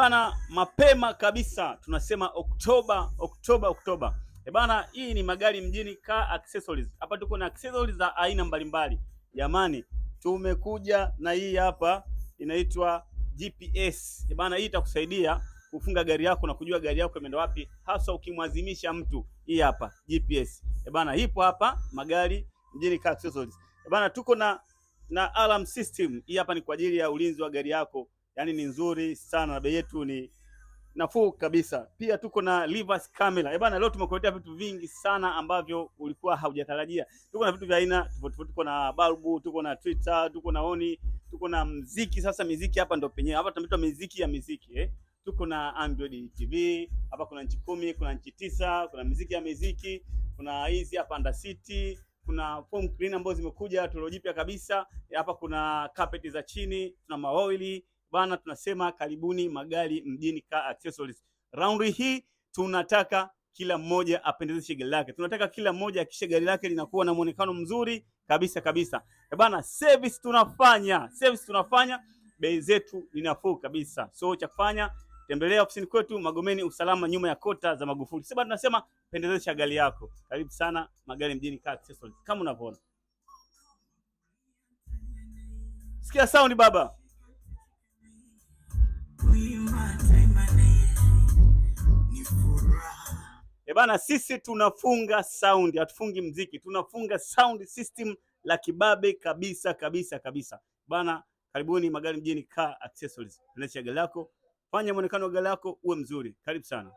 Bana, mapema kabisa tunasema Oktoba, Oktoba, Oktoba. E bana, hii ni Magari Mjini Car Accessories. Hapa tuko na accessories za aina mbalimbali. Jamani, tumekuja na hii hapa inaitwa GPS. E bana, hii itakusaidia kufunga gari yako na kujua gari yako imeenda wapi, hasa ukimwazimisha mtu. Hii hapa GPS. E bana, ipo hapa Magari Mjini Car Accessories. E bana, tuko na alarm system. Hii hapa ni kwa ajili ya ulinzi wa gari yako, yaani ni nzuri sana na bei yetu ni nafuu kabisa. Pia tuko na reverse camera. Eh bana, leo tumekuletea vitu vingi sana ambavyo ulikuwa haujatarajia. Tuko na vitu vya aina tofauti tofauti, tuko na balbu, tuko na tweeter, tuko na honi, tuko na mziki. Sasa miziki hapa ndo penyewe, hapa tunaitwa miziki ya miziki eh. Tuko na Android TV hapa, kuna nchi 10, kuna nchi 9, kuna miziki ya miziki, kuna hizi hapa under seat, kuna foam cleaner ambazo zimekuja toleo jipya kabisa. Hapa kuna carpet za chini, tuna maoili bana. Tunasema karibuni Magari Mjini Car Accessories. Raundi hii tunataka kila mmoja apendezeshe gari lake, tunataka kila mmoja akishe gari lake linakuwa na muonekano mzuri kabisa kabisa. E bana, service tunafanya, service tunafanya, bei zetu ni nafuu kabisa. So cha kufanya, tembelea ofisini kwetu Magomeni Usalama, nyuma ya kota za Magufuli. Sasa tunasema pendezesha gari yako. Karibu sana Magari Mjini Car Accessories, kama unavyoona. Sikia sound baba. E bana, sisi tunafunga sound, hatufungi mziki, tunafunga sound system la kibabe kabisa kabisa kabisa bana. Karibuni Magari Mjini Car Accessories, pendezesha gari lako, fanya muonekano wa gari lako uwe mzuri. Karibu sana.